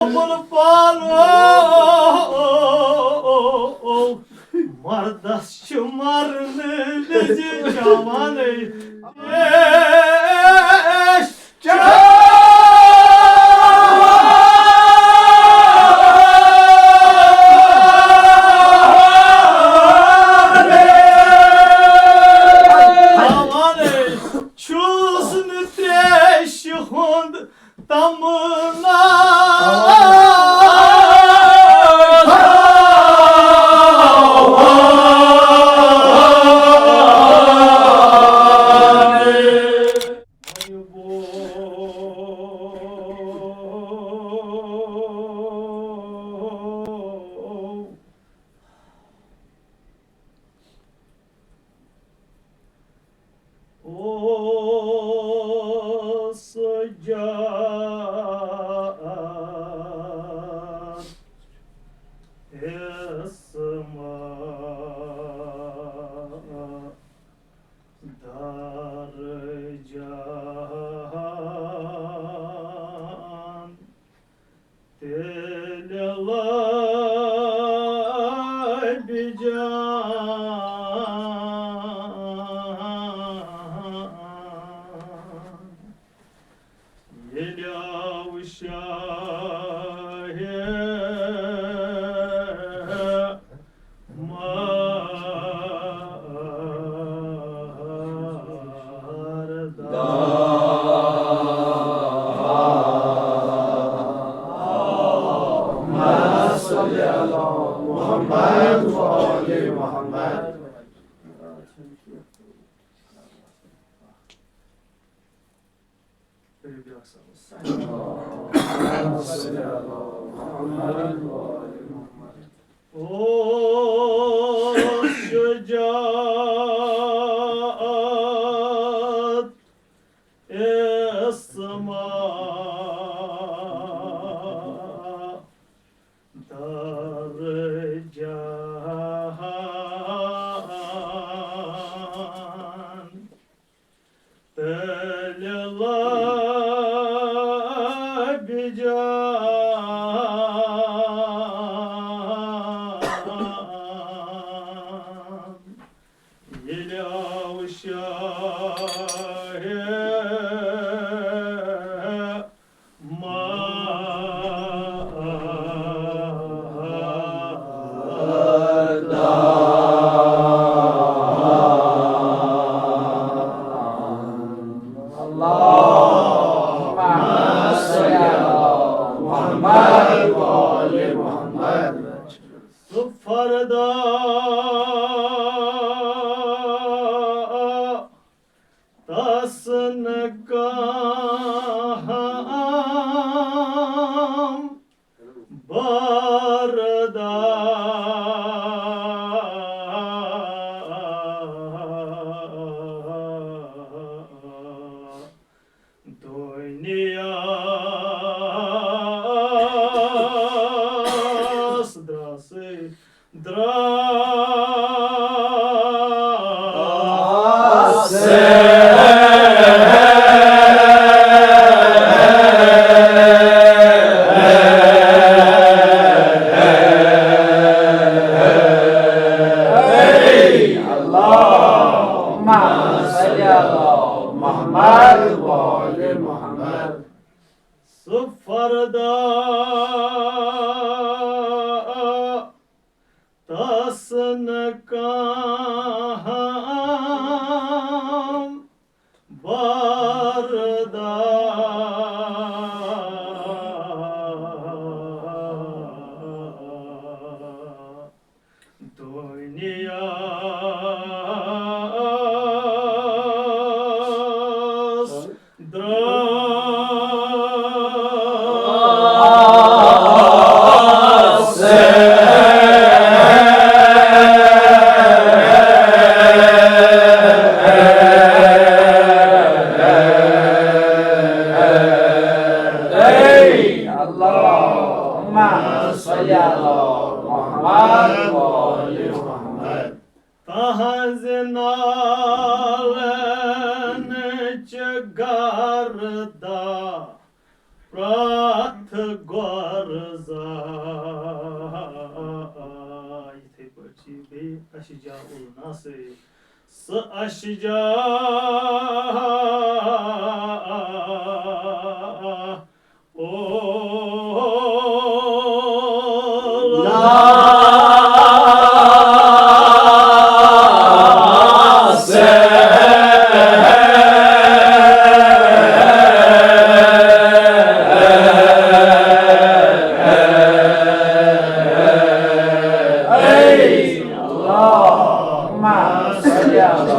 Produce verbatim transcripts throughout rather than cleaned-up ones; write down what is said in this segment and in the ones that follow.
بُلبُل پالو، مردس چھُ مرنہٕ وِزِ چاوان چھُس نہٕ تریشہِ ہُنٛد تمنا۔ اوس جا اسما دار جان تیٚلہِ لبہِ جان۔ ییٚلہِ آو شاہِ مردان۔ اللهم صل على محمد وآل محمد۔ اوس شجاعت اسما درجان تیٚلہِ لبہِ جان۔ ییٚلہِ آو شاہِ مردان۔ اللهم صل على محمد وآل محمد۔ سُہ فردا تس نہٕ کانٛہہ برداشت۔ دُنیاہَس درٛاسٕے درٛاسٕے۔ اللهم صل على محمد وآل محمد۔ سُہ فردا تس نہٕ کانٛہہ برداشت۔ دُنیاہَس درٛاسٕے۔ اللهم صل على محمد وآل محمد۔ تہنٛزِ نالن چہِ گردٕ پرٛتھ گۄرزا۔ یِتھَے پٲٹھۍ چھِ بیٚیہِ اشجاع الناصر۔ سُہ اشجاع او اللهم صل على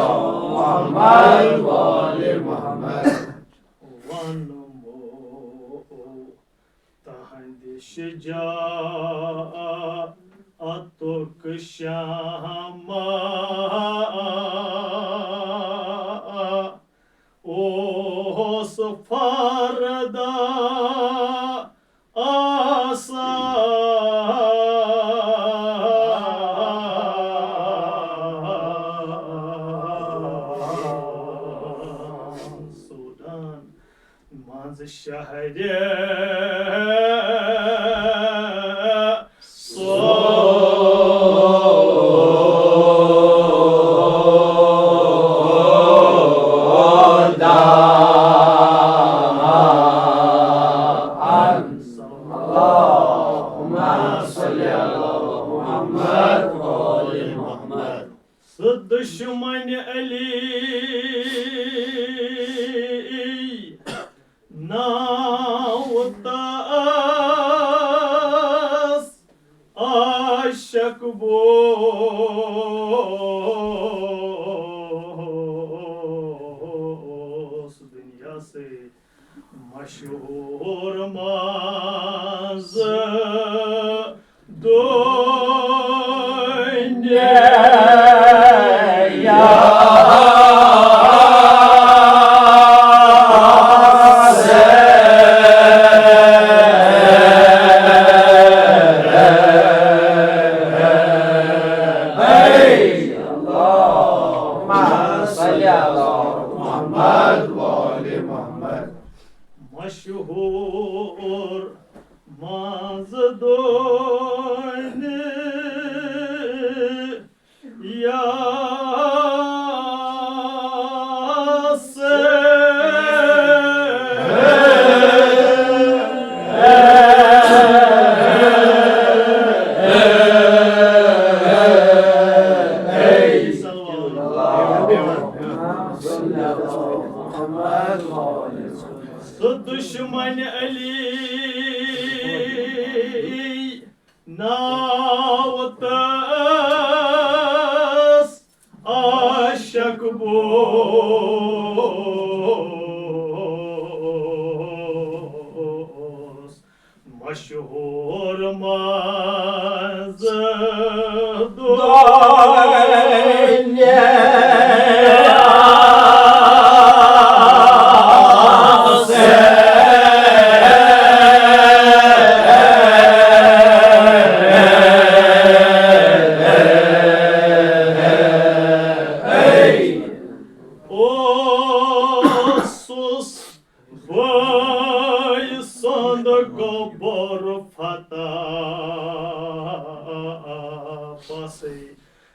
محمد وآل محمد۔ ونمو تہنٛدِ شجاعتُک شمع اوس فردا آسان۔ سودان منٛز شہرِ سودان۔ اللهم صل على محمد وآل محمد۔ سُہ دُشمن علی ناو تس عاشق بوس دنیا سے مشہور ماز دنیا۔ اللهم صل على محمد وآل محمد۔ مشہور ماز دنیا سے۔ سُہ دُشمن علی ناو تس عاشق بوس مشہور ماز دنیا۔ اوسُس بٲے سُنٛد گوٚبُر فتح پسٕے۔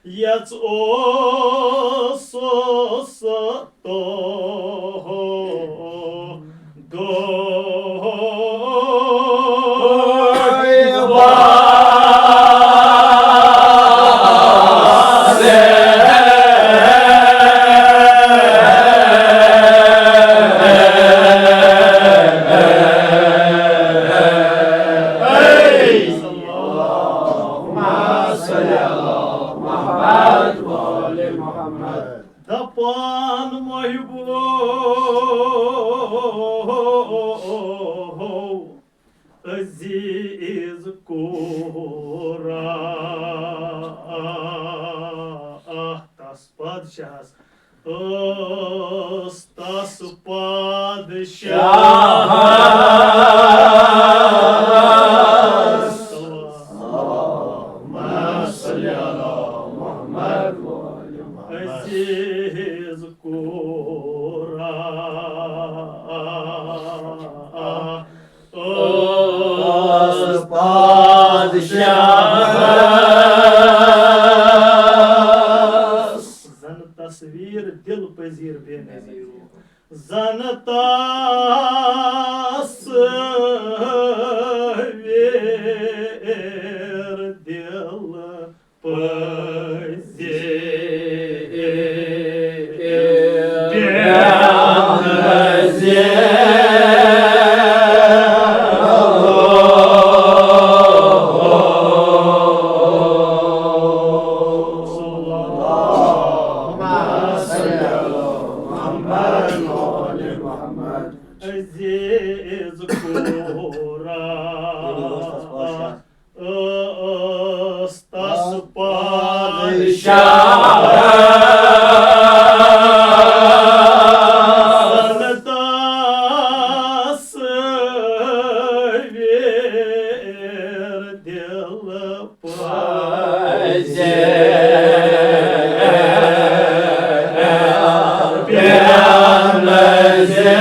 یژ اوسُس تو دو دپان محبو عزیز کورا تس پادشاہس ٲس تس پادشاہس۔ اللهم صل على محمد وآل محمد۔ عزیز کورا پادشاہس۔ زن تصویر دل پذیر بے نظیر۔ زن تصویر دل پذیر بے نظیر۔ عزیز کورا ٲس تس پادشاہ۔ زن تصویر دل پذیر بے نظیر۔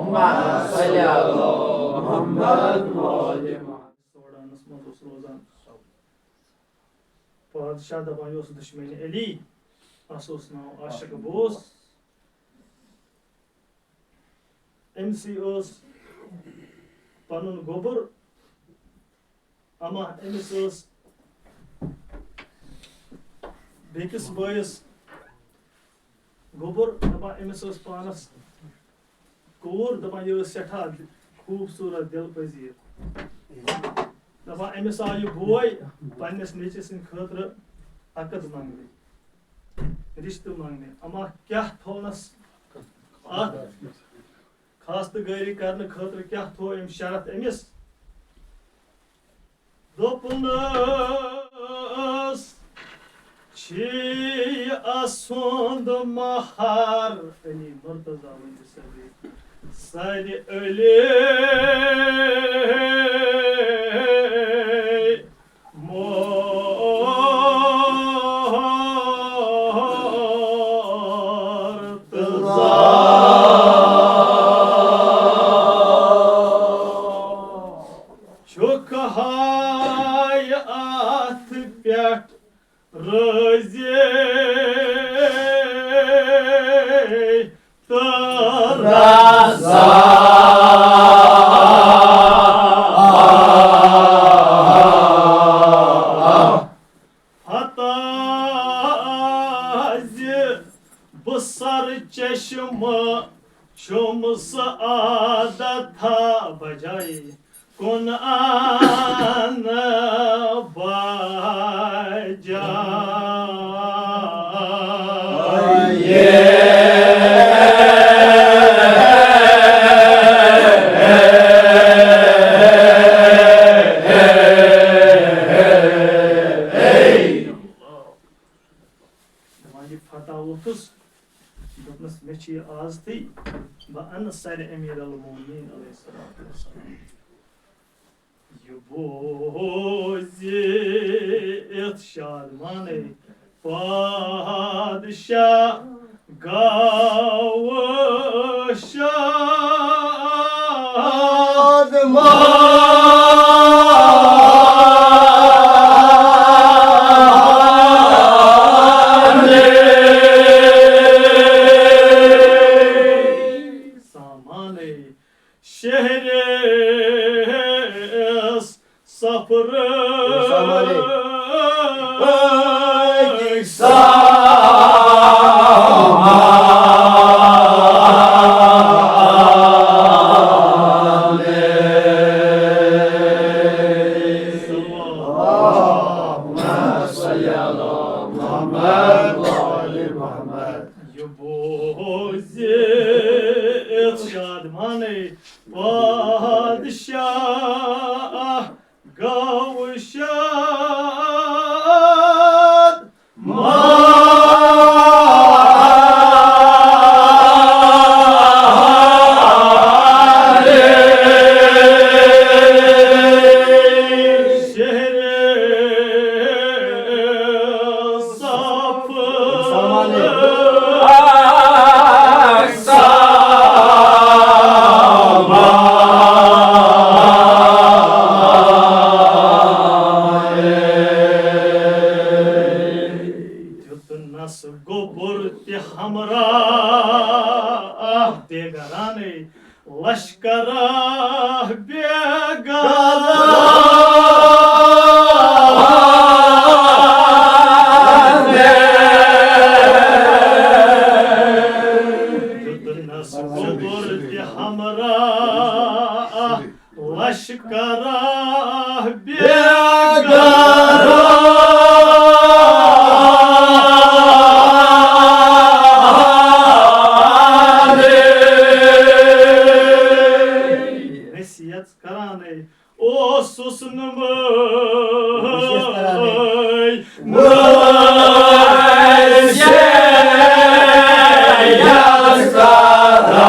اللہم صل علی محمد۔ سوڈانس منٛز اوس روزان۔ پادشاہ دپان، یہِ اوس دُشمنِ علی، اَس اوس ناو عاشق بوس۔ أمۍ سٕے اوس پنُن گوٚبُر، اما أمِس اوس بیٚکِس بٲیِس گوٚبُر، دَپان أمِس ٲس پانَس کوٗر، دَپان یہِ ٲس سٮ۪ٹھاہ خوٗبصوٗرت، دِل پذیٖر۔ دَپان أمِس آو یہِ بوے پنٛنِس نیٚچِوۍ سٕنٛدِ خٲطرٕ عقد منٛگنہِ، رِشتہٕ منٛگنہِ۔ اَما کیٛاہ تھوونَس اَتھ خاستہٕ گٲری کرنہٕ خٲطرٕ کیٛاہ تھوو أمۍ شرط أمِس؟ دوٚپنَس، "چھِ یہِ اَسُنٛد مہر علی مرتضیٰ ؤنِو سٲری، سَرِ علی مرتضیٰ۔ چھُکھ ہاے اَتھ پٮ۪ٹھ رٲضی تہٕ رضا؟ فتح زِ بہٕ سر چشمہٕ چھُم سعادتھا بجاے کُن آن بجاے۔ دپان یہِ فتح ووٚتھُس، دوٚپنَس، "مےٚ چھِ یہِ عازتھٕے، بہٕ اَنہٕ سَرِ أمیٖر المومنیٖن علیہ الصلوۃ والسلام۔" یہِ بوٗزِتھ شادمانَے پادشاہ گوٚو شاد۔ سامانَے شہرِ صفرٕ۔ سامانَے۔ یہِ بوٗزِتھ شادمانَے پادشاہ گوٚو شاد۔ شہرِ صف دیُتنس گوٚبُر تہِ ہمراہ بیگانَے، لشکرا بیگانَے۔ دیُتنس گوٚبُر تہِ ہمراہ لشکرا بیگانَے۔ نصیحت کرانَے اوسُس نہٕ مٲے، مٲے شیخ کران۔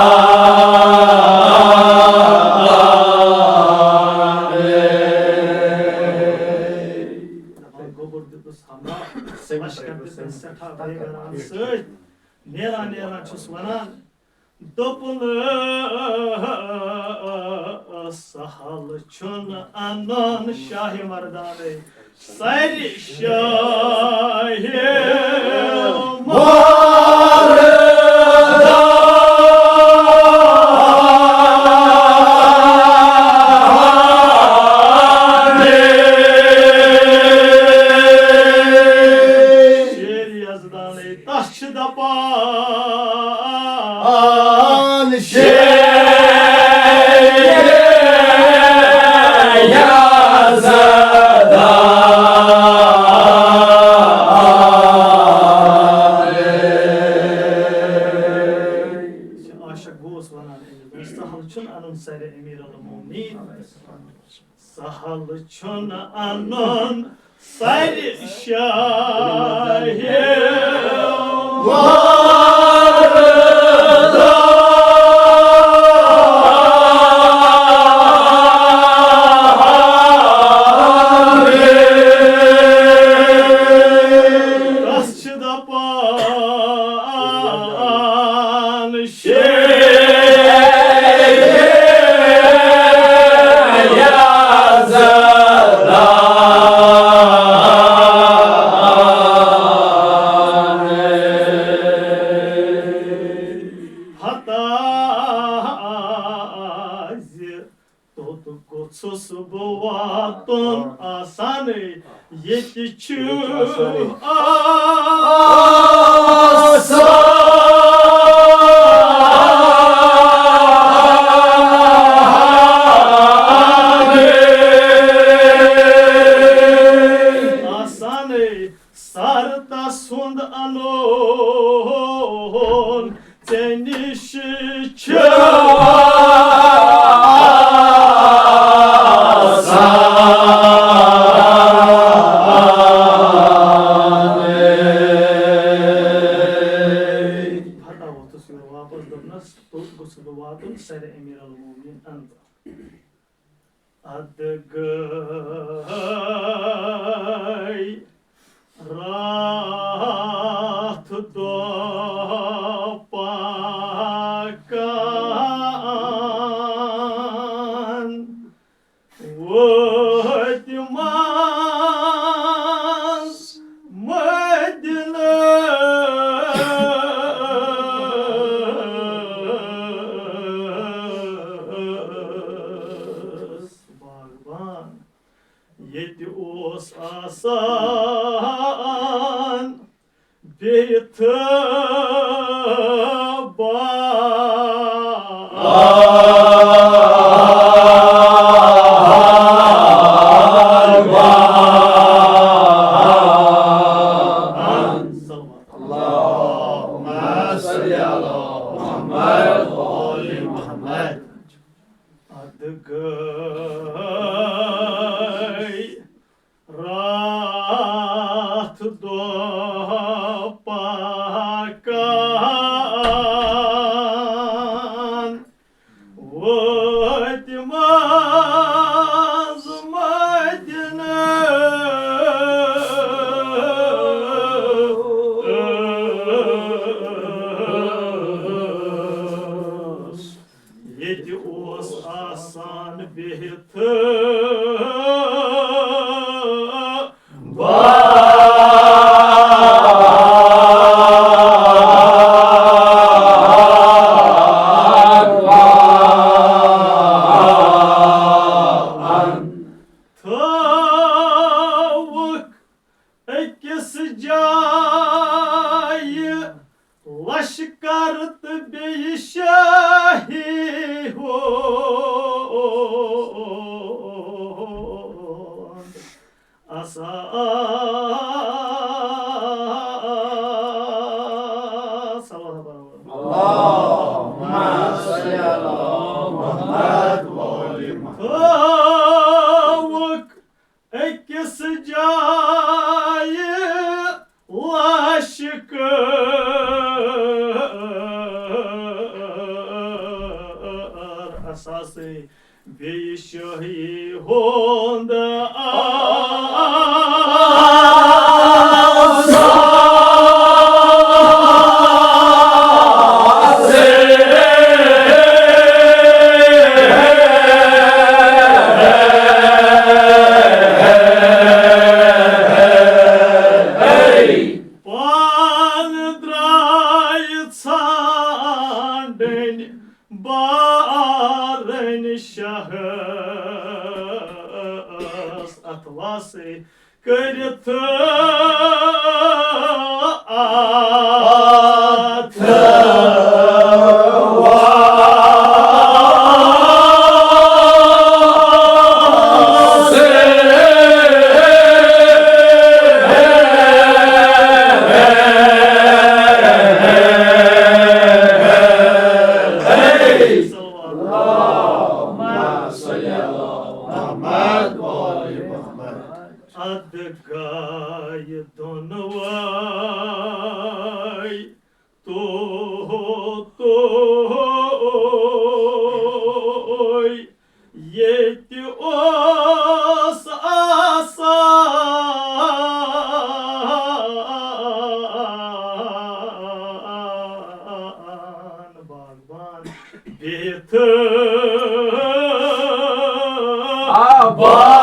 دپان گوٚبُر دیُتُس ہمراہ، لشکر دیُتُس سٮ۪ٹھاہ بیگانہٕ سۭتۍ۔ نیران نیران چھُس ونان، دوٚپُن، سہل چھُنہٕ اَنُن شاہِ مردانَے، سرِ شاہِ مردانَے۔ شیرِ یزدانَے تس چھِ دپان شیخ یزدان۔ عاشق گوس ونان أمِس، دوٚپُس، سہل چھُنہٕ اَنُن سرِ امیر المومنین۔ سہل چھُنہٕ اَنُن سرِ شاہِ مردانَے۔ تس چھِ دپان شیخ یزدان۔ ہتا زِ توٚت گوٚژھُس بہٕ واتُن آسانٕے۔ ییٚتہِ چھُ آسانٕے۔ آسانٕے۔ سر تسُنٛد انوٗن ژےٚ نِش چھُ آسان۔ پتہٕ ووٚتھُس یورٕ واپس، دوٚپنس، توٚت گوٚژھُس بہٕ واتُن سرِ امیر المومنین اندر۔ ادٕ گٔے راتھ دۄہ پکان، وٲتۍ منٛز مدینہ۔ باغبان ییٚتہِ اوس آسان بیٚیہِ تھٲوان۔ اللهم صل على محمد وآل محمد۔ ادٕ گٔے راتھ دۄہ پکان، وٲتۍ منٛز مدینہ۔ بِہِتھ باغبان تھٲوُکھ أکِس جایہِ لشکر تہٕ بیٚیہِ شٲہی ہُنٛد اثاث۔ اللهم صل على محمد وآل محمد۔ تھٲوُکھ أکِس جایہِ لشکر اثاث بیٚیہِ شٲہی ہُنٛد اثاث۔ پانہٕ درٛاے ژھانٛڈٕنۍ بارٕنۍ شخص اَتھ واسٕے کٔرِتھ اَتھ اللهم صل على محمد وآل محمد۔ اَدٕ گایہِ دۄنوَے تو توے ییٚتہِ اوس آسان باغبان بِہِتھ آباد۔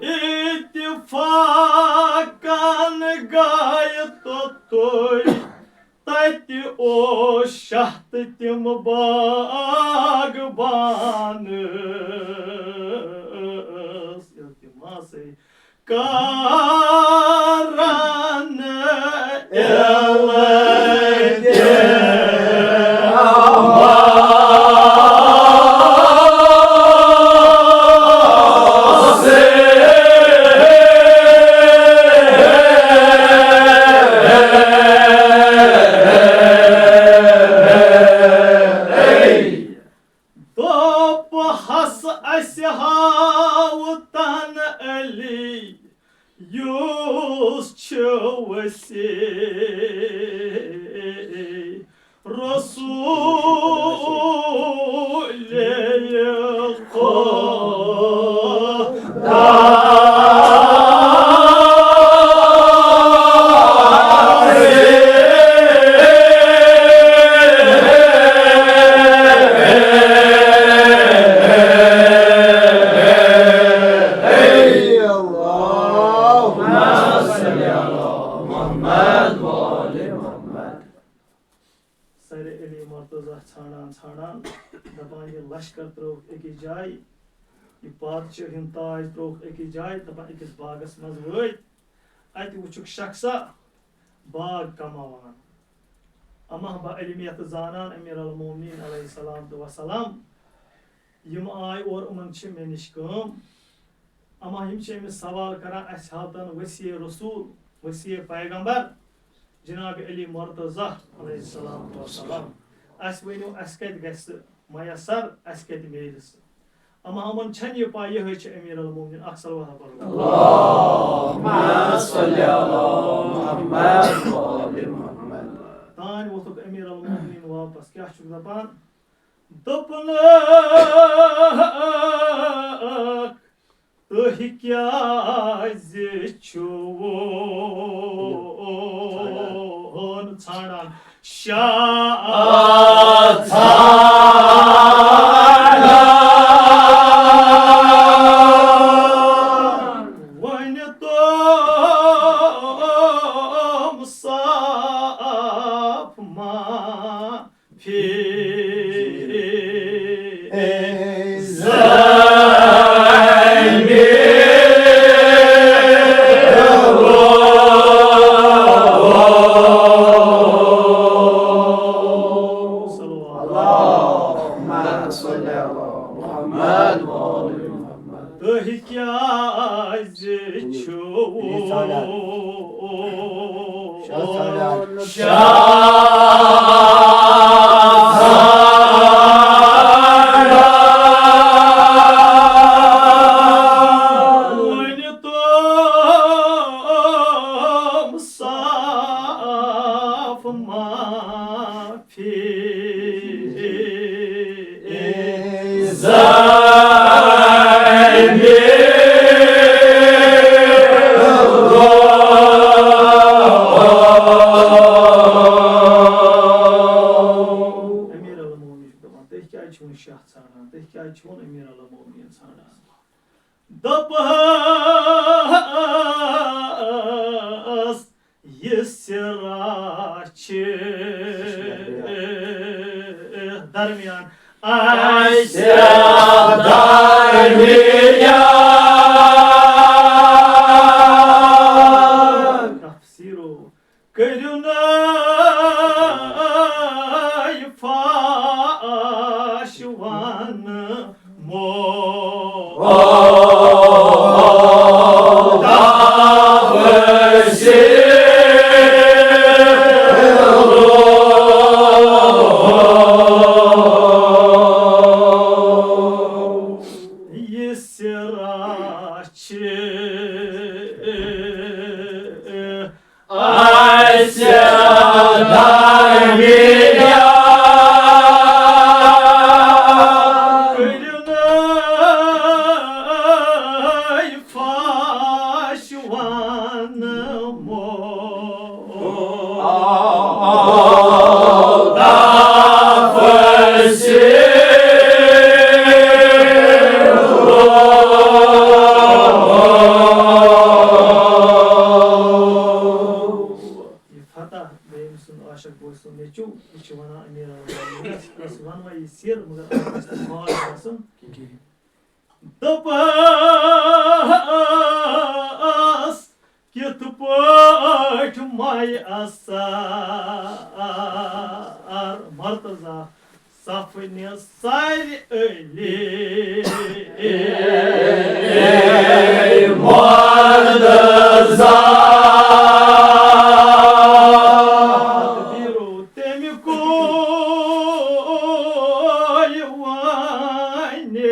اتفاقن گایہِ توٚتُے، تتہِ اوس شاہ تہٕ تِم باغبان۔ تِم آسے کران علاج۔ دوٚپ ہس اسہِ ہاوتن علی یُس چھُ وسیع رسول خدا۔ اللهم صل على محمد وآل محمد۔ سر علی مرتضی ژھانڈان ژھانڈان دپان، یہِ لشکر ترٲوکھ أکِس جایہِ، یہِ پادشٲہی ہُنٛد تاج ترٛووُکھ أکِس جایہِ، دَپان أکِس باغس منٛز وٲتۍ، اَتہِ وٕچھُکھ شخصا باغ کماوان۔ اما با علمیت زانان امیر المومنین علیہ السلام تہٕ وسلام، یِم آے اور، یِمن چھِ مےٚ نِش کٲم۔ اما یِم چھِ أمِس سوال کران، اَسہِ ہاوتن وسیع رسول، وسیع پیغمبر، جناب علی مرتضی علیہ السلام وسلام۔ اَسہِ ؤنِو، اَسہِ کَتہِ گژھِ میسر، اَسہِ کَتہِ میلہِ سُہ؟ اما یِمن چھَنہٕ یہِ پَے، یِہوٚے چھِ امیر المومنین۔ اکھ صلوات پَرو۔ اللهم صل على محمد وآل محمد۔ تانۍ ووٚتھُکھ امیر المومنین واپس، کیٛاہ چھُکھ دَپان؟ دوٚپُن، تُہۍ کیٛازِ چھِو وۄنۍ ژھانٛڈان شاہ ژھانٛڈان؟ وۄنۍ تِم صاف ما پھیرِ زمین۔ اللهم صل على محمد وآل محمد۔ تُہۍ کیٛازِ چھِو شاہ ژھانٛڈان؟ شاہ ژھانٛڈان۔ وۄنۍ تِم صاف ما پھیرِ زمین۔ امیر المومنین چھُ دپان، تُہۍ کیٛازِ چھِو نہٕ شاہ ژھانٛڈان؟ تُہۍ کیٛازِ چھِو نہٕ امیر المومنین ژھانٛڈان؟ دوٚپہَس، یہِ سِرا چھِ درمیان اَسہِ درمیان۔ تفسیٖرو کٔرِو نَے فاش وَنہٕ مودا وسیٖلہٕ۔ یہِ سِرا چھِ اَسہِ درمیان۔ کٔرِو نَے فاش وَنہٕ مودا وسیٖلہٕ۔ یہِ فتح بیگ سُنٛد عاشق بوے سُنٛد نیٚچوٗ، یہِ چھُ وَنان امیر المومنینس، اَسہِ وَنوا یہِ سِر، مگر اَتھ گژھِ نہٕ فاش گژھُن کِہیٖنۍ۔ دوٚپہَس، کِتھ پٲٹھۍ میسر مرتضیٰ صفنہِ سرِ علی مرتضیٰ۔ تقدیٖرو تٔمۍ کوٚر وۄنۍ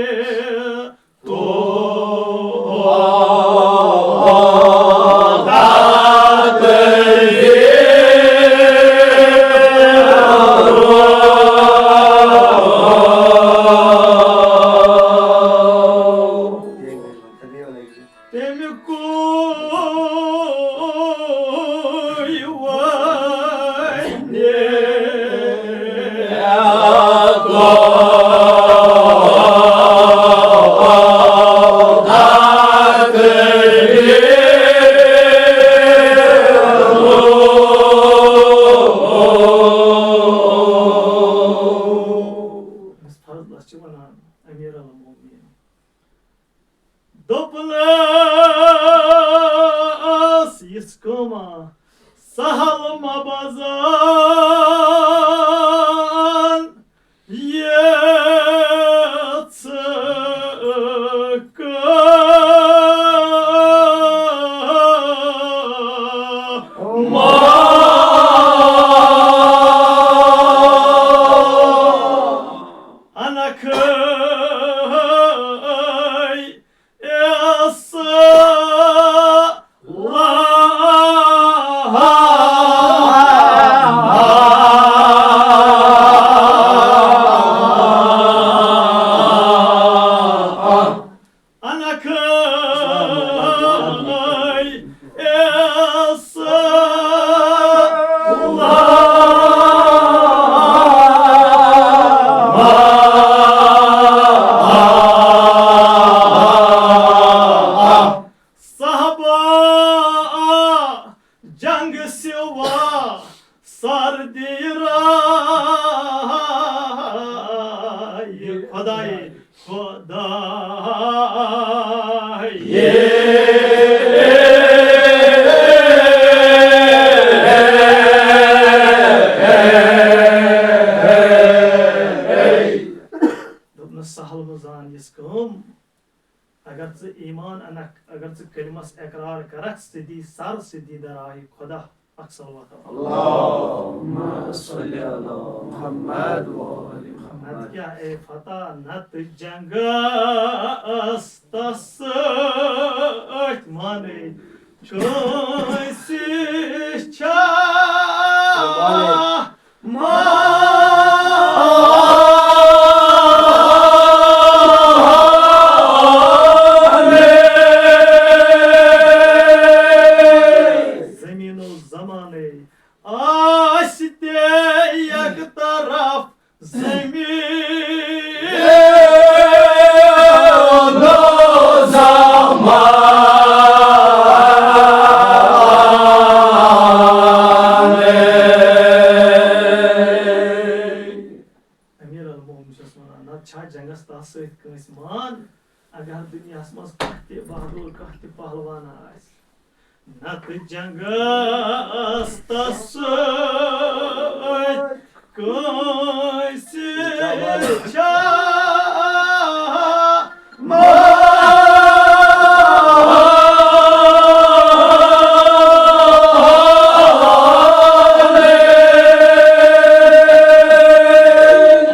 تٔمۍ کوٚر وۄنۍ فضلس چھِ وَنان امیر المومنین۔ دوٚپنَس، یِژھ کٲمہ سہل مہ بزان، یِژھ کٲمہ انکھٕے۔ خۄدایے، خۄدایے۔ دوٚپنَس، سہل مہٕ زان یِژھ کٲم، اگر ژٕ ایمان انکھ، اگر ژٕ کلمس اقرار کرکھ، سیدھی سر سیدھی در آیہِ خدا۔ اکھ صلوات۔ اللہم صل علی محمد و آل محمد۔ نتہٕ کیٛاہ اے فتح، نتہٕ جنگس تس سۭتۍ مانے کٲنٛسہِ چھا مانے۔ زمین و زمانے آسہِ تے یک طرف، زمین و زمانے۔ امیر المومن چھُس ونان، نتہٕ چھا جنگس تس سۭتۍ کٲنٛسہِ مان؟ اگر دُنیاہس منٛز کانٛہہ تہِ بہادُر، کانٛہہ تہِ پہلوان آسہِ، نتہٕ جنگس تس سۭتۍ کٲنٛسہِ چھا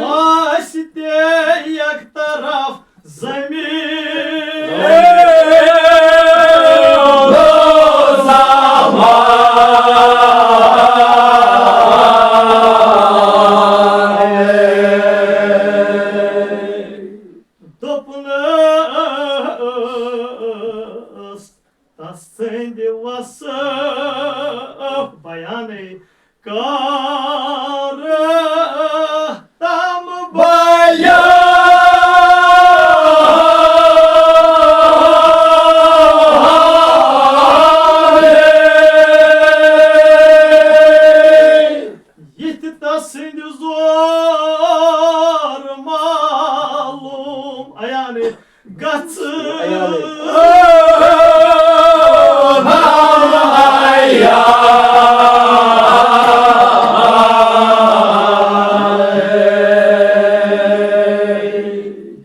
آسہِ تے یک طرف زمین دوٚپنَس، تس سٕنٛدِ وصف بیانٕے کر تم بیان۔ یِتھ تس سٕنٛدِ زور معلوم عیانٕے گژھِ۔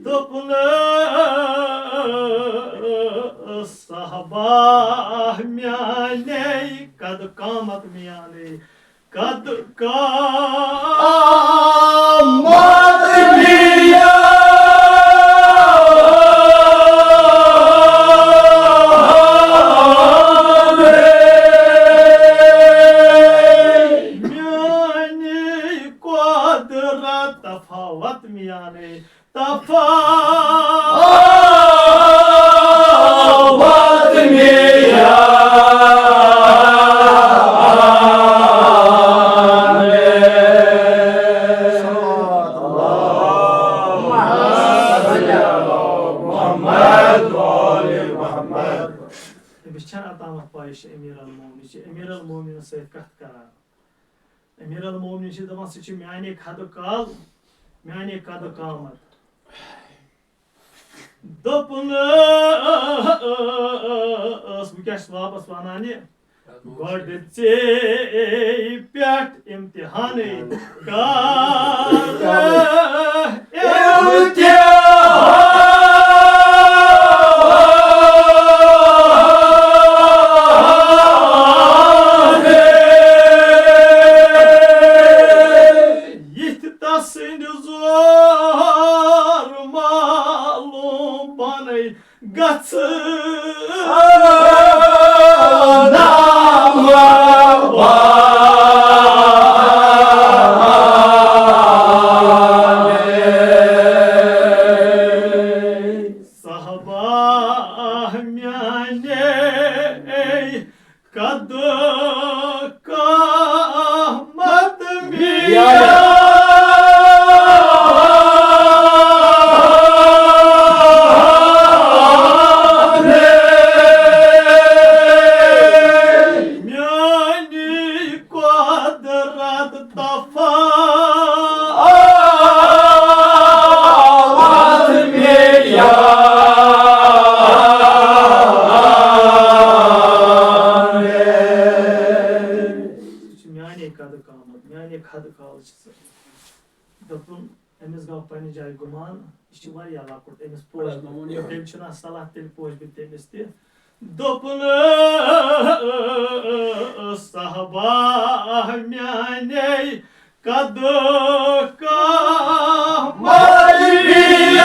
دوٚپنَس، صحبا میانے، قد قامت میانے، قد قامت میانے۔ میانہِ قدرت تفاوت میانے، تفاوت میانے۔ محمد و آل محمد۔ أمِس چھَنہٕ اَتامَتھ پَے، یہِ چھِ أمیٖر المومنیٖن، یہِ چھِ أمیٖر المومنیٖنَس سۭتۍ کَتھ کَران۔ أمیٖر المومنیٖن چھِ دَپان، سُہ چھُ میٛانے قدٕ کال، میٛانے قدٕ قامت۔ دوٚپنَس، بہٕ کیٛاہ چھُس واپَس وَنان یہِ؟ گۄڈٕ ژے پٮ۪ٹھ امتحانٕے کر امتحان۔ یِتھ تسٕنٛدِ زور معلوم پانے گژھٕ نامہ صحبا میانے قد قامت میانے۔ مان، یہِ چھِ واریاہ لۄکُٹ، أمِس پوش بہٕ۔ تیٚلہِ چھُنہٕ اَتھ صلاح، تیٚلہِ پوش بہٕ تٔمِس تہِ۔ دوٚپُن، صحبا میٛانے قدٕ کانٛہہ مجبیہ۔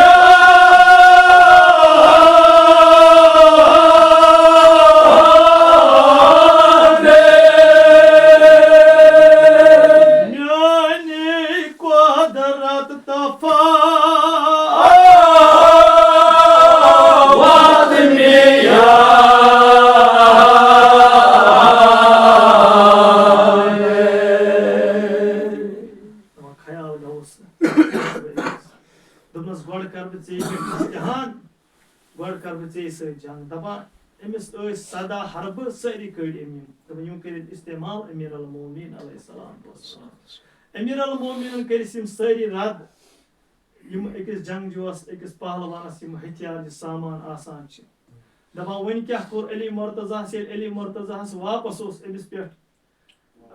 میٛانے قۄدرت تفاوت میٛانہِ۔ دَپان، خیال گوٚوُس۔ دوٚپنَس، "گۄڈٕ کَرٕ بہٕ ژےٚ یہِ امتحان، گۄڈٕ کَرٕ بہٕ ژےٚ سۭتۍ جنگ۔" دَپان، أمِس ٲسۍ سَداہ حربہٕ، سٲری کٔڑۍ أمۍ یِم۔ دَپان، یِم کٔرِتھ استعمال امیر المومنین علیہ السلام۔ امیر المومنین کٔرِس یِم سٲری رد، یِم أکِس جنگجوٗوَس، أکِس پہلوانَس یِم ہتھیار، یہِ سامان آسان چھِ۔ دَپان، وۄنۍ کیٛاہ کوٚر علی مرتضیٰ ہَس؟ ییٚلہِ علی مرتضیٰ ہَس واپس اوس أمِس پٮ۪ٹھ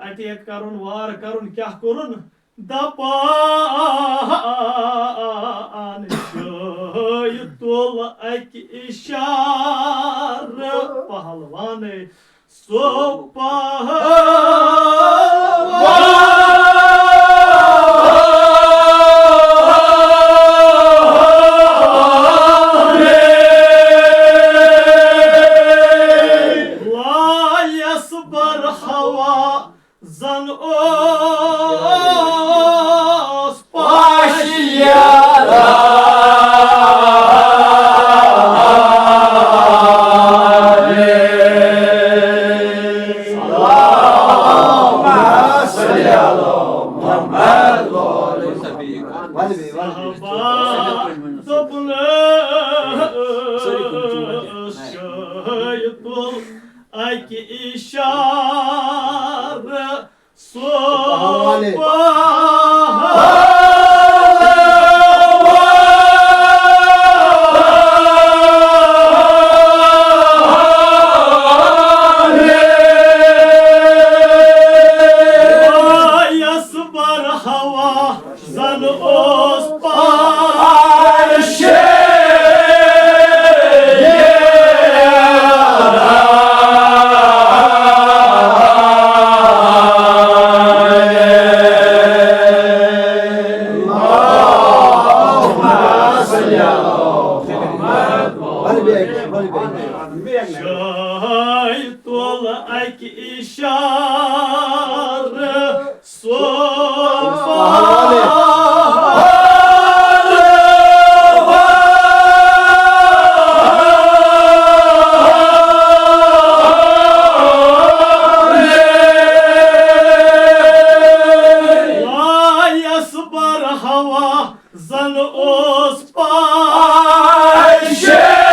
اَٹیک کَرُن، وار کَرُن، کیٛاہ کوٚرُن؟ دَپان، شٲہہِ تُل اَکہِ اِشارٕ پہلوانَے۔ سُہ پہلوان۔ لا یصبر ہوا زن اوس پاشیارا۔ اللہم صل علی محمد۔ صحابہ دوٚپنَس، شٲہہِ تُل اَکہِ اِشارٕ سُہ پہلوان۔ لا یصبر ہوا زن اوس پاشیارا۔ شٲہہِ تُل اَکہِ اِشارٕ سُہ پہلوان۔ لا یصبر ہوا زن اوس پاشیارا۔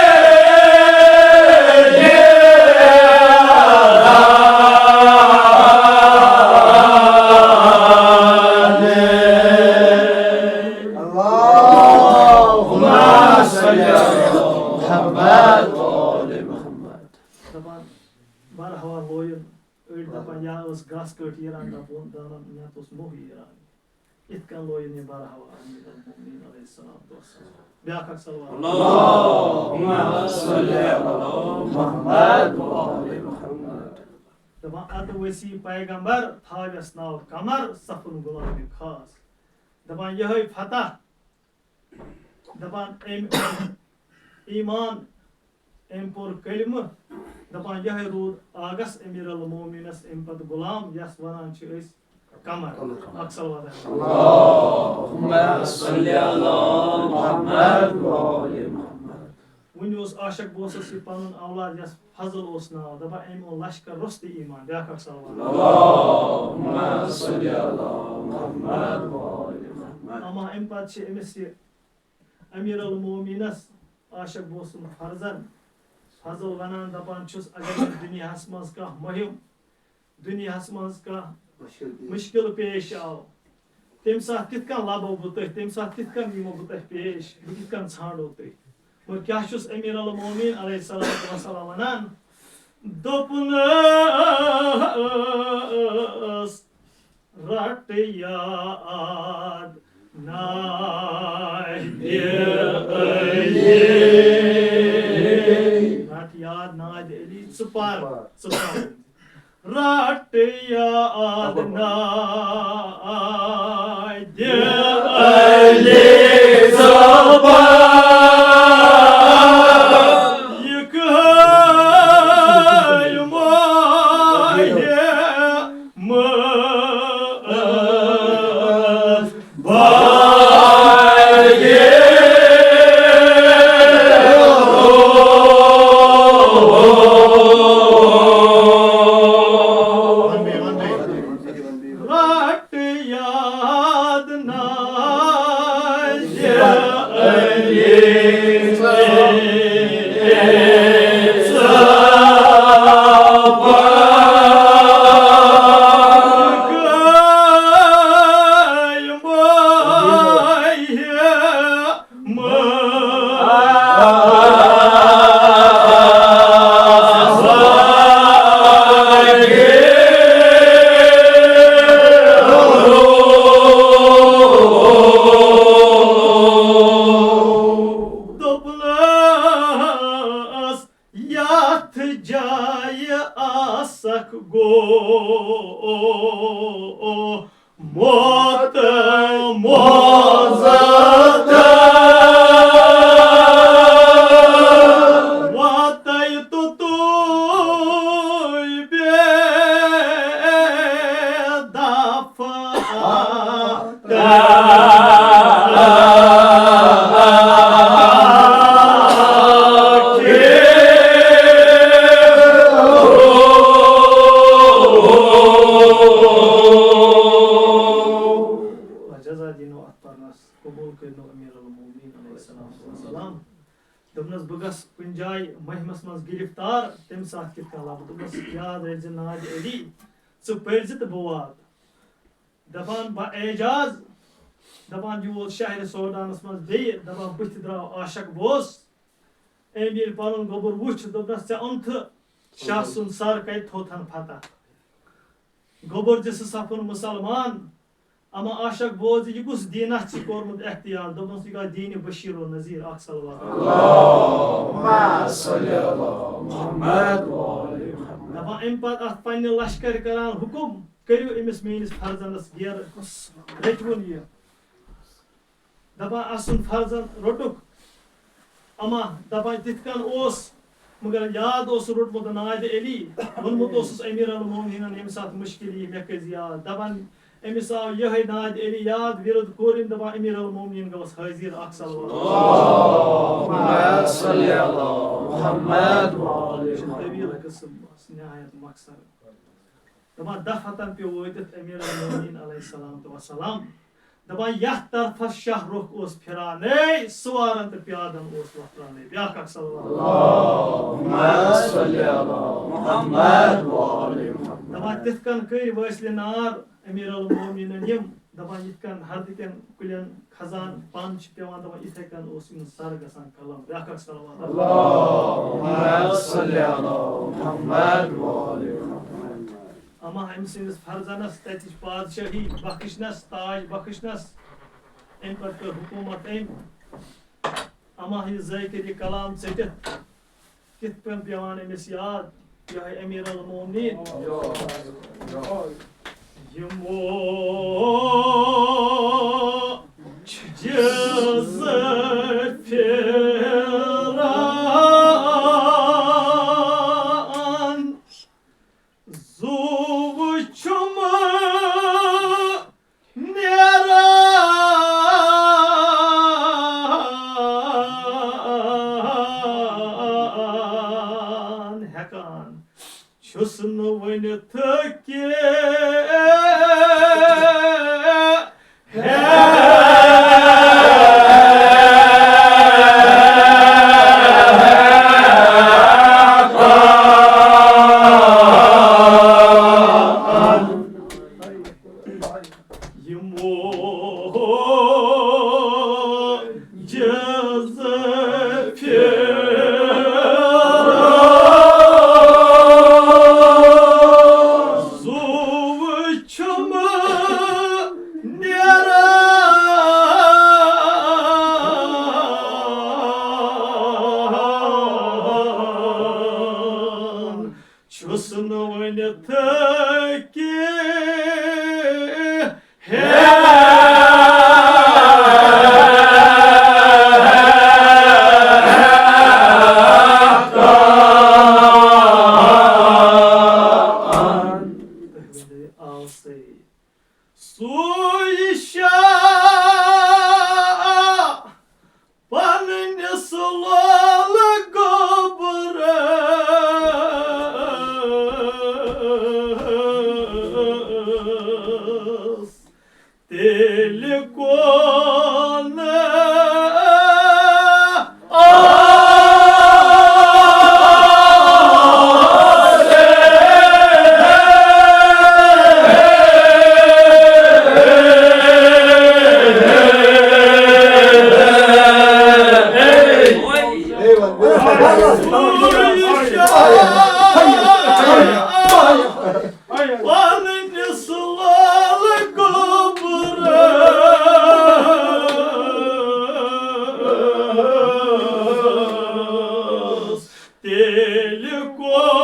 اللہم صل علی محمد۔ دَپان، بارہوال لویُن، أڑۍ دَپان، یا ٲس گاسہٕ کٔٹۍ یِران، دَپُن دانَن، یا تہٕ اوس موٚہ یِران۔ یِتھ کٔنۍ لویُن یہِ بارہوال امیر المومنین علیہ السلام دوس۔ بیٛاکھ اکھ صلوات۔ اللہم صل علی محمد و آل محمد۔ دَپان، اَدٕ ؤسی پیغمبر، تھاوٮ۪س ناو قمر، صفُن غلامِ خاص۔ دَپان، یِہوٚے فتح، دَپان، أمۍ اوٚن ایمان، أمۍ پوٚر کلمہٕ، دَپان، یِہوٚے روٗد آگس امیر المومنینس اَمہِ پتہٕ غلام، یَس وَنان چھِ أسۍ قمر۔ قمر۔ اکھ صلوات۔ اللہم صل علی محمد و آل محمد۔ وُنہِ اوس عاشق بوسس یہِ پنُن اولاد، یَس فضل اوس ناو، دَپان، أمۍ اوٚن لشکر روٚستُے ایمان۔ بیٛاکھ اکھ صلوات۔ اللہم صل علی محمد و آل محمد۔ اما اَمہِ پتہٕ چھِ أمِس یہِ امیر المومنینس عاشق بوس سُنٛد فرزند فضل ونان، دپان چھُس، اگر مےٚ دُنیاہس منٛز کانٛہہ مُہم، دُنیاہس منٛز کانٛہہ مُشکِل مُشکِل پیش آو، تَمہِ ساتہٕ کِتھ کٔنۍ لبو بہٕ تُہۍ؟ تَمہِ ساتہٕ کِتھ کٔنۍ یِمو بہٕ تۄہہِ پیش؟ بہٕ کِتھ کٔنۍ ژھانڈو تُہۍ؟ مگر کیٛاہ چھُس امیر المومنین علیہ الصلوۃ والسلام ونان؟ دوٚپنَس، رٹ یاد نادِ علی۔ رٹ یاد نادِ علی، ژٕ پر، ژٕ پر۔ رٹ یاد نادِ علی، ژٕ پر۔ یہِ کٲلۍ ماہِ مٲنٛس باقی۔ رٹ یاد نازِ علی۔ دوٚپنَس، یَتھ جایہِ آسکھ گوٚو موت موزت۔ واتَے تہٕ تُہۍ بے دفعہ۔ جزا دینو اتھ پرنس، قبول کٔرنو امیر المومنین علیہ الصلوۃ والسلام۔ دوٚپنس، بہٕ گژھٕ کُنہِ جایہِ مہمس منٛز گرفتار، تمہِ ساتہٕ کِتھ کٔنۍ لبہٕ؟ دوٚپنس، یاد رٔٹۍ زِ نادِ علی، ژٕ پٔرۍ زِ تہٕ بہٕ واتہٕ۔ دپان، بہٕ اعجاز، دپان، یہِ ووت شہرِ سوڈانس منٛز بیٚیہِ، دپان، بٕتھِ درٛاو عاشق بوس۔ أمۍ ییٚلہِ پنُن گوٚبُر وُچھ، دوٚپنس، ژےٚ اوٚنتھٕ شاہ سُنٛد سر کتہِ تھوٚوتھن فتح؟ گوٚبُر دِ سُہ صفُن مُسلمان۔ اما عاشق بوز، یہِ کُس دیٖنہ چھُ کوٚرمُت اختیار؟ دوٚپنس، یہِ گوٚو دیٖنِ بشیر و نذیر۔ اکھ صلوات۔ اللہم صل علی محمد و آل محمد۔ دپان، امہِ پتہٕ اتھ پننہِ لشکرِ کران حکم، کٔرِو أمِس میٲنِس فرزندس گیرٕ، رٔٹِوُن یہِ۔ دپان، اسُن فرزند روٚٹُکھ۔ اما دپان، تِتھ کٔنۍ اوس، مگر یاد اوس روٚٹمُت نادِ علی، ووٚنمُت اوسُس امیر المومنینن ییٚمہِ ساتہٕ مُشکل یی، مےٚ کٔرۍ زِ یاد۔ دپان، أمِس آو یِہوٚے نادِ علی یاد، وِرد کوٚر أمۍ، دپان، امیر المومنین گوٚوس حٲضِر۔ اکھ صلوات۔ اللہم صل علی محمد و آل محمد۔ طویل قصہٕ بس نہایت مختصر۔ دپان، دفتن پیوٚو وٲتِتھ امیر المومنین علیہ الصلوۃ والسلام۔ دپان، یتھ طرفس شاہ رخ اوس پھران، اے سوارن تہٕ پیادن اوس وۄتھرانے۔ بیاکھ اکھ صلوات۔ اللہم صل علی محمد و آل محمد۔ دپان، تِتھ کٔنۍ کٔرۍ وٲسلہِ نار امیر المومنینن یِم، دپان، یِتھ کٔنۍ ہردٕ کٮ۪ن کُلٮ۪ن خزان پن چھِ پٮ۪وان، دپان، یِتھے کٔنۍ اوس یِہُنٛد سر گژھان قلم۔ بیاکھ اکھ صلوات۔ اللہم صل علی محمد و آل محمد۔ اما أمۍ سٕنٛدِس فرزنس تتِچ پادشٲہی بخشنس، تاج بخشنس، امہِ پتہٕ کٔر حکوٗمت أمۍ۔ اما یہِ ذٲکِر یہِ کلام ژٔٹِتھ، کِتھ پٲٹھۍ پٮ۪وان أمِس یاد؟ یِہوٚے امیر المومنین۔ یِمو جِز پھِران، زُو چھُم نیران ہٮ۪کان چھُس نہٕ ؤنِتھ کینٛہہ۔ یِمو جِز پھِران، زُو چھُم نیران تھکہِ ہے آسے۔ سُے شاہ پننِس لولہٕ گوٚبرس تیٚلہِ کونہٕ پننِس لال گوٚبرس تیٚلہِ کونہٕ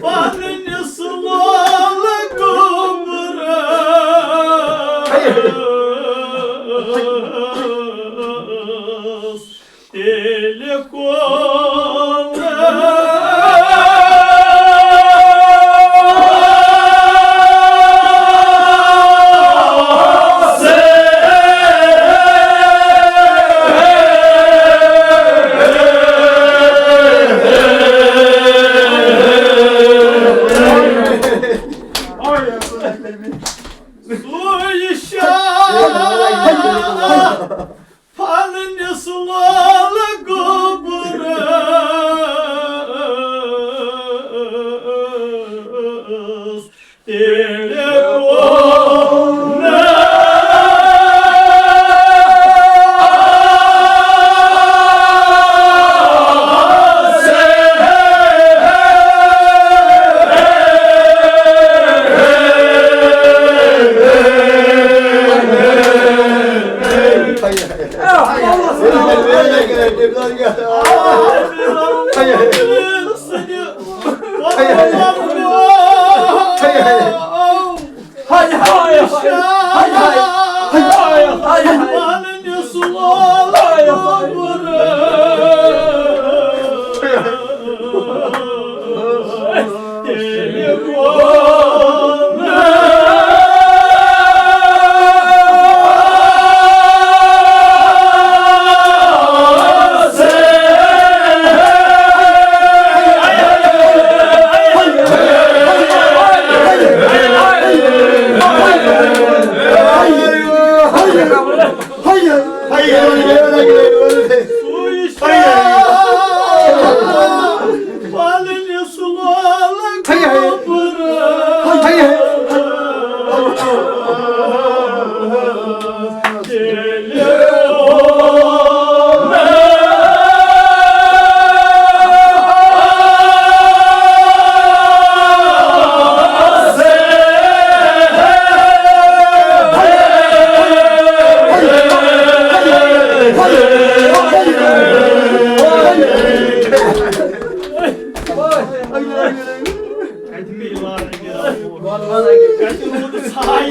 پننِس لال گوٚبرس تیٚلہِ کونہٕ سُے شاہ پننِس لال گوٚبرس تیٚلہِ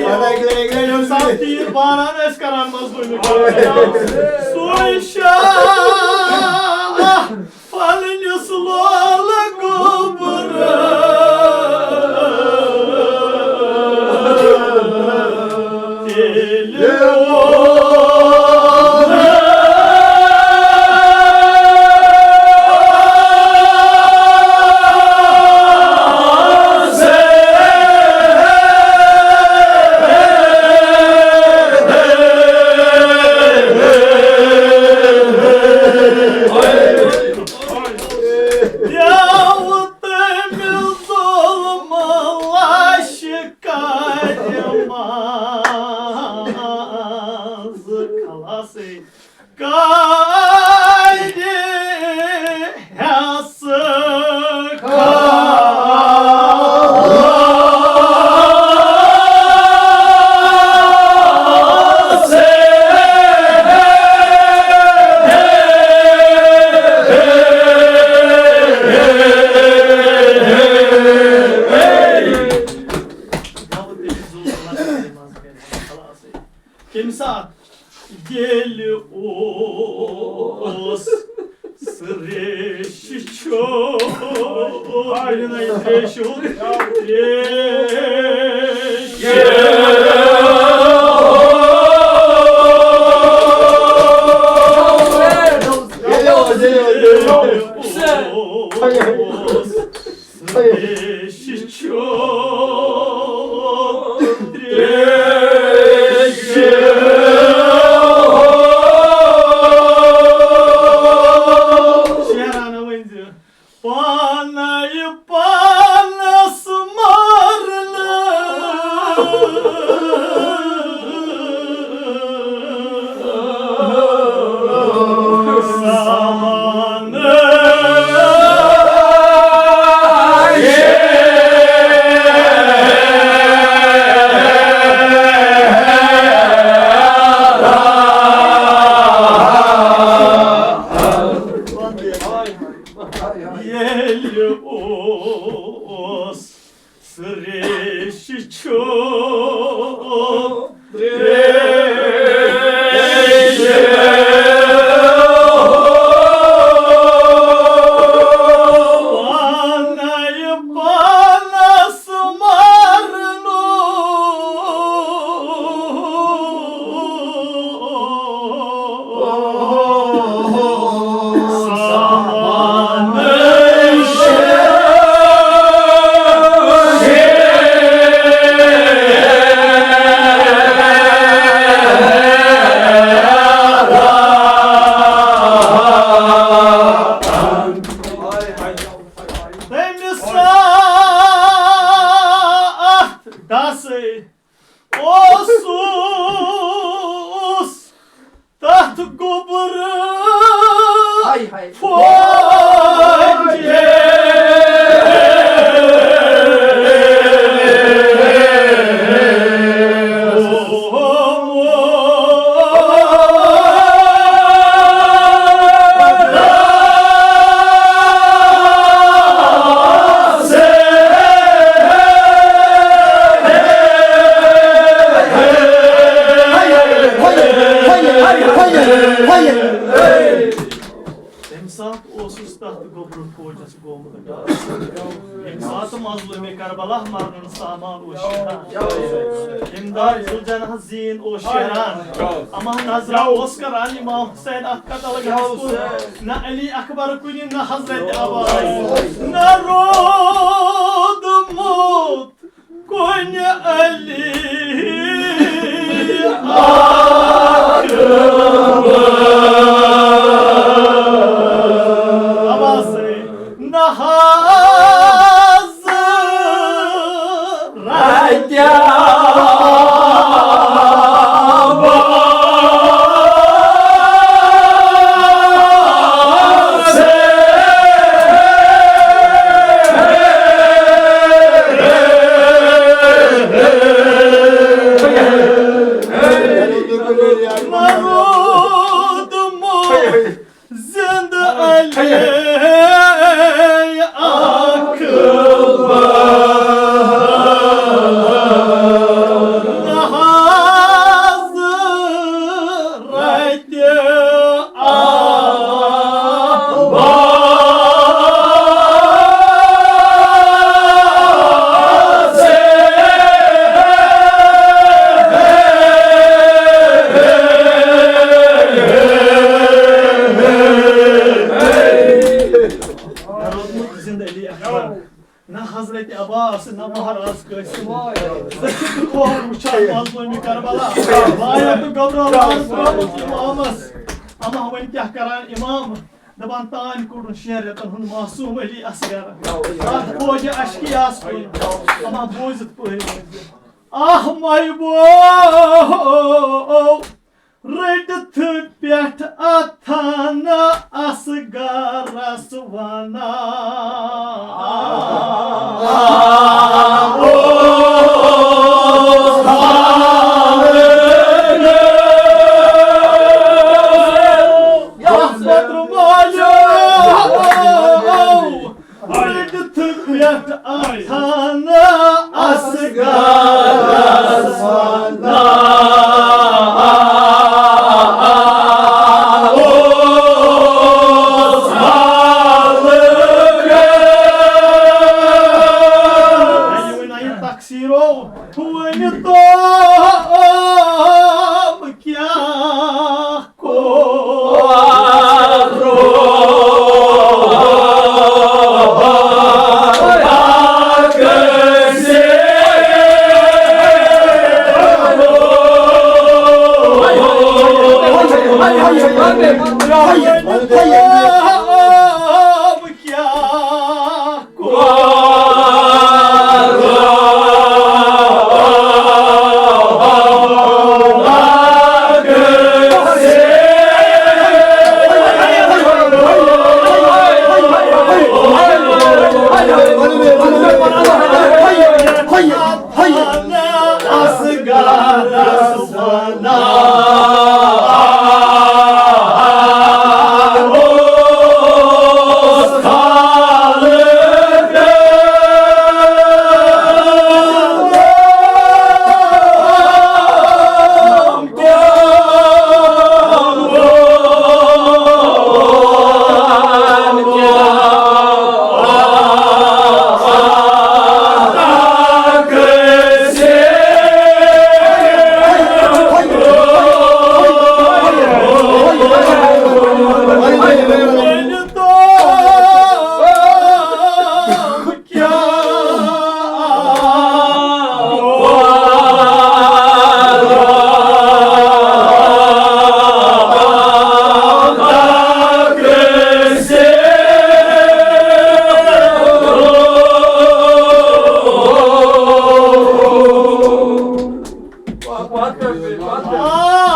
ووٚن تیٖر باران ٲسۍ کران مزدوٗری۔ سُے شاہ پننِس لولہٕ گوٚبرس تیٚلہِ ووٚن تریشہِ ہُنٛد، تریشہِ۔ تریشہِ چھُ، تریشہِ۔ شعرانہٕ ؤنۍ زِ۔ پانے پانس مارنہٕ سامان۔ ییٚلہِ اوس سُہ ریشہِ چھُ، ریشہِ۔ پانے پانس مارنہٕ تٔمِس اتھ ڈسے اوسُس تتھ گوٚبرٕ ہاے ہاے۔ فوجے۔ تَمہِ ساتہٕ اوسُس تَتھ گوٚبرٕ فوجَس گوٚمُت ڈاس۔ ییٚمہِ ساتہٕ مظلوٗمِ کربلا مَرنُن سامان اوس شیران۔ اِمداد ذوالجناح زیٖن اوس شیران۔ اما نظرہ اوس کران امام حسین اتھ قتل گاہس کُن۔ نہ علی اکبر کُنہِ، نہ حضرت عباس، نہ روٗدمُت کُنہِ علی اکبر۔ عباسے نہ حضرت زِنٛدٕ علی اکبر۔ نہ حضرت عباس۔ مےٚ روٗدمُت زِنٛدٕ علی اکبر۔ نہ حضرت عباس، نہ مہراز قاسم۔ زٕ چھِ دُکھ وُچھان مظلوٗمِ کربلا۔ بایا تہٕ گوٚبرو راز ترٛوومُت اِمامس۔ اما وۄنۍ کیٛاہ کران اِمام؟ دَپان تانۍ کوٚڑُن شٮ۪ن رٮ۪تن ہُنٛد معصوٗم علی اصغر۔ اتھ فوجہِ اشکیاہس کُن۔ اما بوٗزِتھ پٲرۍ ؤنۍ زِ آہ مے بو۔ رٔٹِتھ پٮ۪ٹھ اَتھن اصغرس وَنان۔ اَتھ پٮ۪ٹھ مالیو۔ رٔٹِتھ پٮ۪ٹھ اَتھن اصغرس وَنان۔ اوس مالک وۄنۍ توٚم کیٛاہ کوٚرُم؟ کیٛاہ کوٚر؟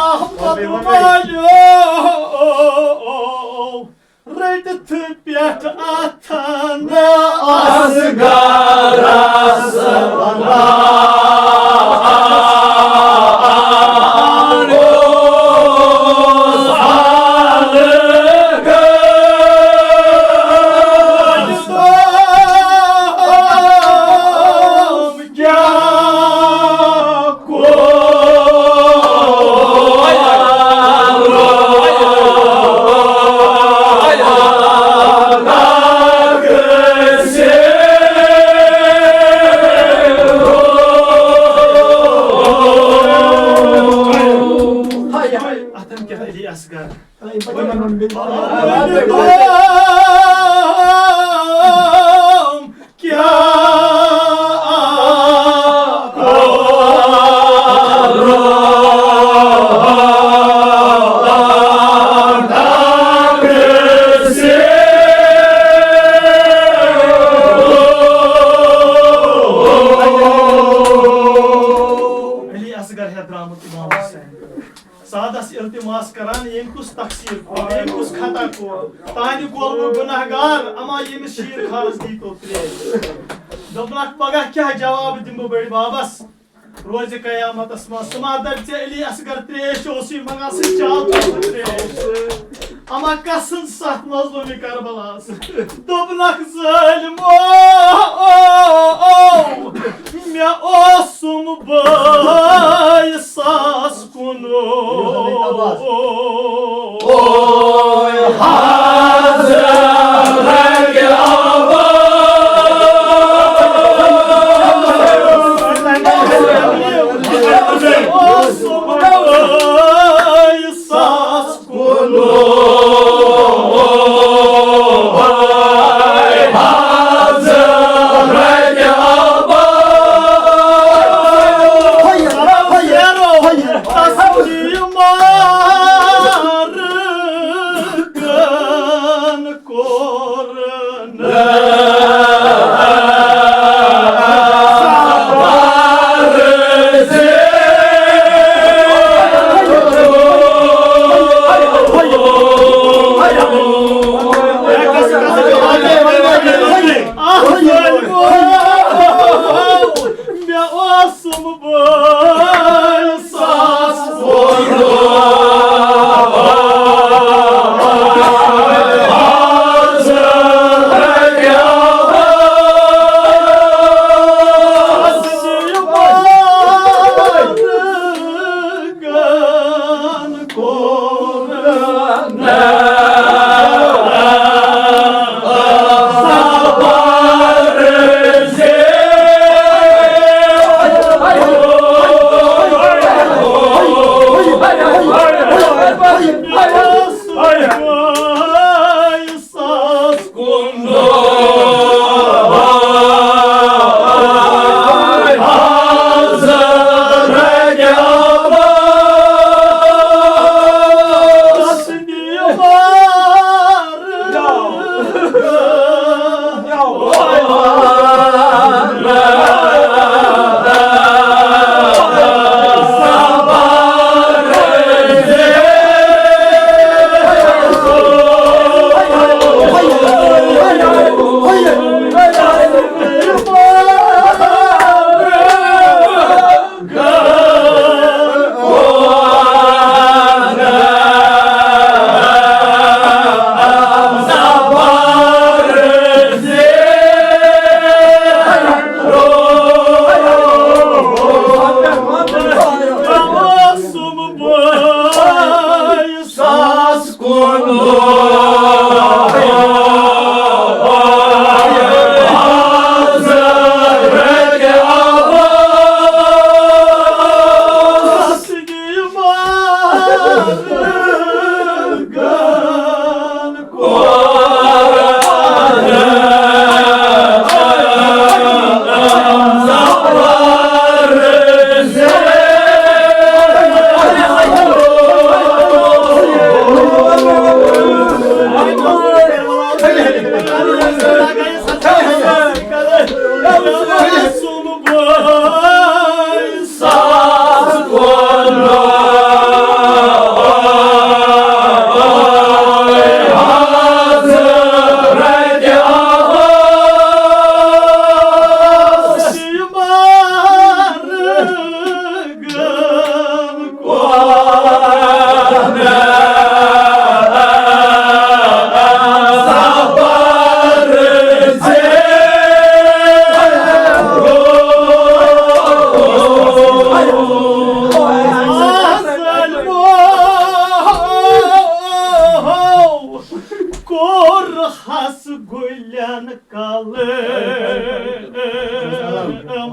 اصغرس رٔٹِتھ پٮ۪ٹھ اَتھن اصغرس وَنان اوس ہلکہٕ۔ کیٛاہ کوٚر؟ اتھن کیٛاہ علی اصغر؟ کیٛاہ علی اصغر ہیتھ درامُت امام حسین۔ سادس التماس کران، ییٚمۍ کُس تقصیر کوٚر، ییٚمۍ کُس خطا کوٚر؟ تہنٛدِ گولمُک گناہگار، اما ییٚمِس شیٖر خارس دیٖتو ترٛیش۔ دوٚپنکھ، پگاہ کیٛاہ جواب دِمہٕ بہٕ بٔڑۍ ببس روزِ قیامتس منٛز؟ سُہ ما دپہِ ژےٚ علی اصغر ترٛیش اوسُے منٛگان، سُہ چاو ترٛیش؟ اما کسٕنٛز ستھ مظلومی کربلاہس؟ دوٚپنکھ، ظٲلمو، مےٚ اوسُم بٲے ساس کُنوُہ۔ اوسُم بٲے ساس کُنوُہ۔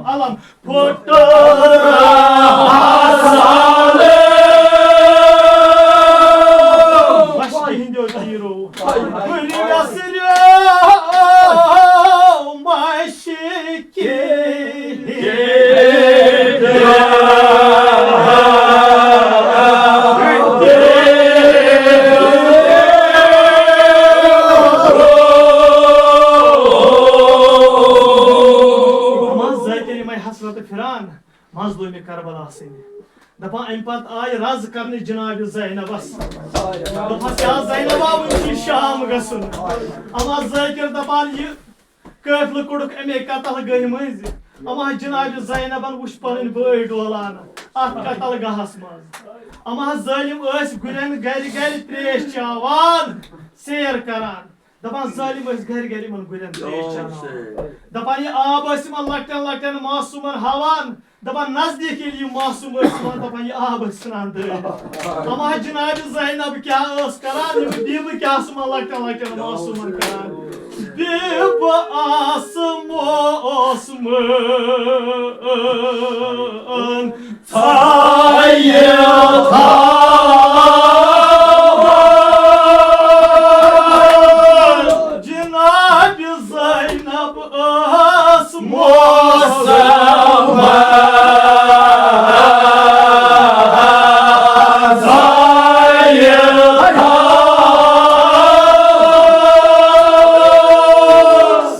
علم پھُٹر مشکہِ ہٕنٛدیو تیٖرو۔ ہُرٮ۪سریو مشکہِ ہٕنٛدیو منٛز زٲتۍ یِمے حسرت پھِران۔ مظلوٗمِ کربلا سٕنٛدِ۔ دپان، اَمہِ پتہٕ آیہِ رز کرنہِ جناب زینبس۔ دوٚپہس، یا زینبا، وُنہِ چھُ شام گژھُن۔ اما ذٲکر دپان، یہِ قٲفلہٕ کوٚڑُکھ اَمے قتل گٔہہِ مٔنٛزۍ۔ اما جناب زینبن وُچھ پنٕنۍ بٲے ڈولان اتھ قتل گاہس منٛز۔ اما ظٲلِم ٲسۍ گُرٮ۪ن گرِ گرِ تریش چاوان، سیر کران۔ دپان، ظٲلِم ٲسۍ گرِ گرِ یِمن گُرٮ۪ن تریش چاوان۔ دپان، یہِ آب ٲسۍ یِمن لۄکٹٮ۪ن لۄکٹٮ۪ن معصوٗمن ہاوان۔ دپان، نزدیٖک ییٚلہِ یِم معصوٗم ٲسۍ یِوان، دپان، یہِ آب ٲسۍ ژھٕنان دٲرِتھ۔ اما جناب زینب کیٛاہ ٲس کران، یِم بیبہٕ کیٛاہ ٲس یِمن لۄکٹٮ۪ن لۄکٹٮ۪ن معصوٗمن کران؟ بیبہٕ آسہٕ معصوٗمن ژھایہِ تھاوان۔ جناب زینب ٲس موسم زایہِ تھاوان۔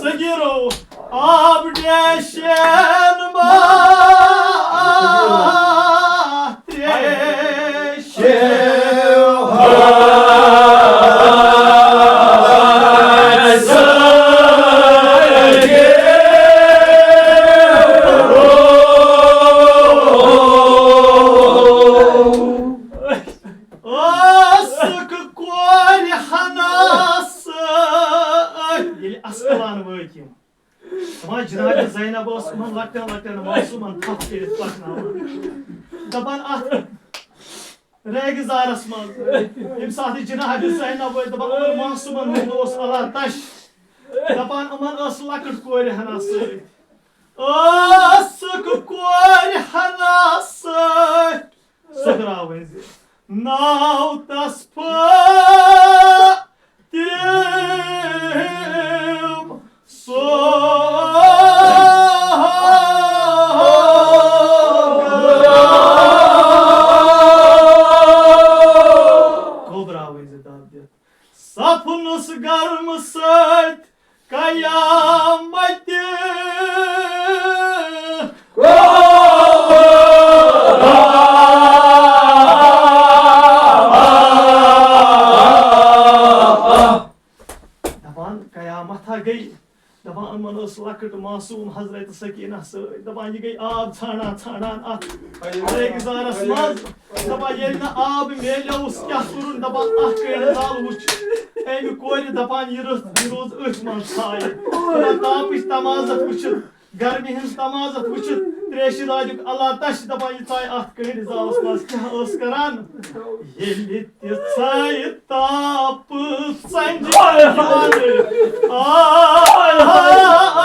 سگیٖرو آب ڈیشن ما تریش۔ ٲسٕکھ کورِ ہنا سۭتۍ۔ ییٚلہِ اسکلان وٲتۍ یِم، دپان، جناب زینب ٲس یِمن لۄکٹٮ۪ن لۄکٹٮ۪ن معصوٗمن تھپھ کٔرِتھ پکناوان۔ دپان، اتھ ریگزارس منٛز ییٚمہِ ساتہٕ جناب زینب ٲسۍ دپان، یِمن معصوٗمن ہُنٛد اوس اللہ تش۔ دپان، یِمن ٲس لۄکٕٹ کورِ ہنا سۭتۍ۔ ٲسٕکھ کورِ ہنا سۭتۍ۔ سۄ درٛاو وۄنۍ زِ ناو تس فاطمہ۔ تِم سوگرا۔ کوبرا وٲنٛزِ دب دِتھ۔ سپنس گرم سۭتۍ قیامت۔ دپان قیامت ہا گٔے۔ دپان یِمن ٲس لۄکٕٹ معصوٗم حضرت سکینہ سۭتۍ۔ دپان یہِ گٔے آب ژھانڈان ژھانڈان اتھ ریگزارس منٛز۔ دپان ییٚلہِ نہٕ آب میلیوس کیٛاہ کوٚرُن؟ دپان اکھ کٔنڈۍ زال وُچھ أمۍ کورِ۔ دپان یہِ رٕژ، یہِ روٗز أتھۍ منٛز ژھایہِ۔ دپان تاپٕچ تمازتھ وُچھِتھ، گرمی ہٕنٛز تمازتھ وُچھِتھ تریشہِ راجُک اللہ تش۔ دپان یہِ ژایہِ اتھ کٔنڈۍ زالس منٛز کیٛاہ ٲس کران؟ ییٚلہِ تہِ ژایہِ تاپہٕ ژنجہِ۔ آ، آ، آ، آ،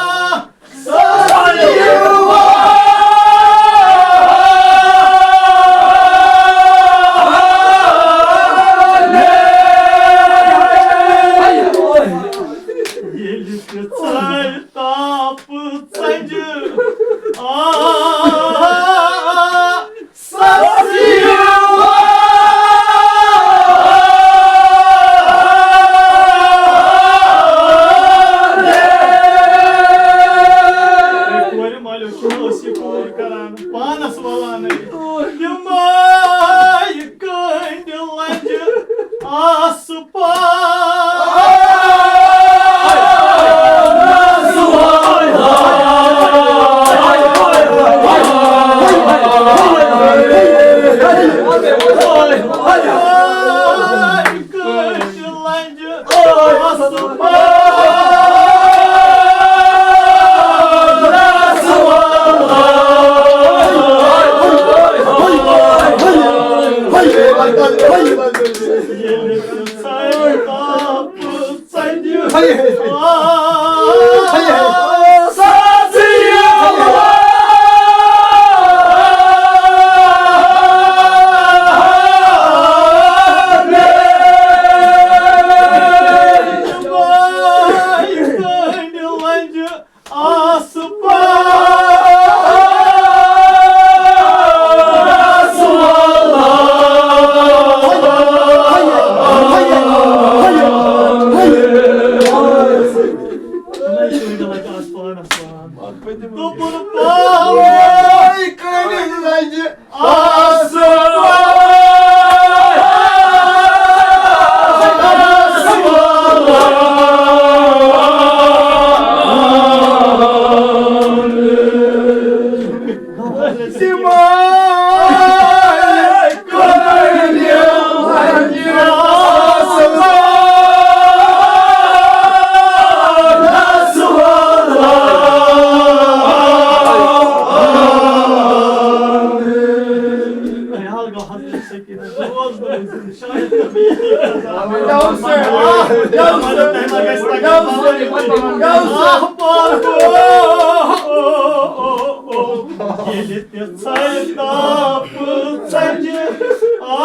ییٚلہِ تہِ ژایہِ تاپہٕ ژنجہِ۔ آ، سَزِ یِوان۔ پاوے کٔرِتھ لنجہِ آسہٕ ییٚلہِ تہِ ژھرِ تاپہٕ ژَلہِ، آ،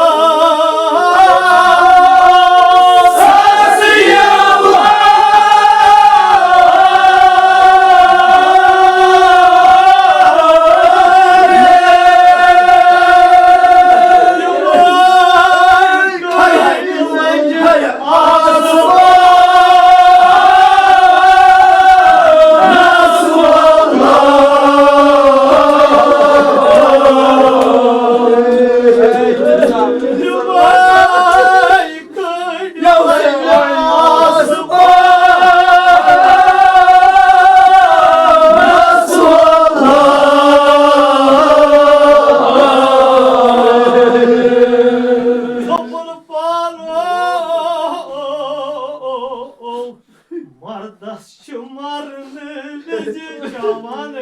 مردس چھِ مرنہٕ وِزِ چاوان